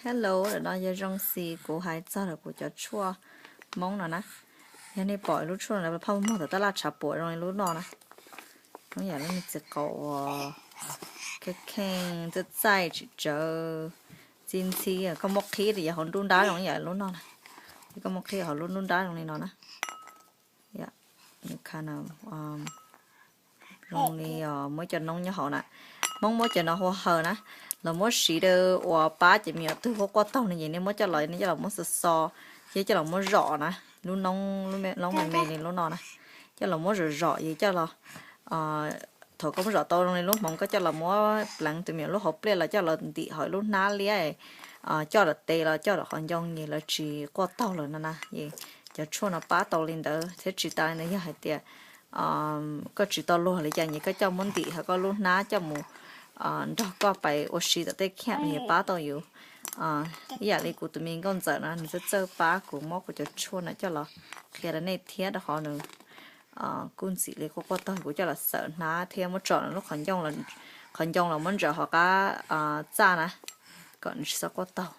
Hello, ntawm no yog Zoo Xis, kuv hais txog lawm kuv cov tshuaj Hmoob no na. Yog nej pom lub tshuaj no phauj muag tom tab laj tshav puam zoo li lub no na. Hmoob yam lub me txiv qaub uas kheej kheej txaij txaij tsim tsawv, txi ntxhi, koj muab qhib yog hauv nruab nrab zoo yam lub no na. Koj muab qhib hauv lub nruab nrab zoo li no na. Zoo li muab cov noob nyob hauv na. Hmoob muab cov no hu haws na. Lawv muab siv rau uas pab cov me nyuam twg quaj quaj taug no ces nej muab coj los, nej coj los muab xo xo, thiab coj los muab zom na. Lub noob, lub noob me me li lub no na, coj los muab zom zom, yog coj los, thaum koj muab zom tau zoo li lub hmoov koj coj los muab pleev tus me nyuam lub hauv pliaj los coj los ntim hauv lub hnab liab, coj los tes los coj los qhov ncoo es lawv tsis quaj taug lawm no na. Cov tshuaj no pab tau li ntawd thiab tsis tas li ntawd yog hais tias koj tsis tau luag li cas es koj coj muab ntim hauv koj lub hnab coj mus nrog koj pais ua si tom tej camp no pab tau yus ib yam li kuv tus me nkauj ntxawm no nws txawj txawj pab kuv muab kuv cov tshuaj no coj los qhia rau nej thiab rau qhov nws kuj ntxim li quaj quaj taug, kuv coj los xawm hnab thiab muab tso lub qhov ncoo los muab ntsaws hauv qab txaj na kom nws tsis txhob quaj taug.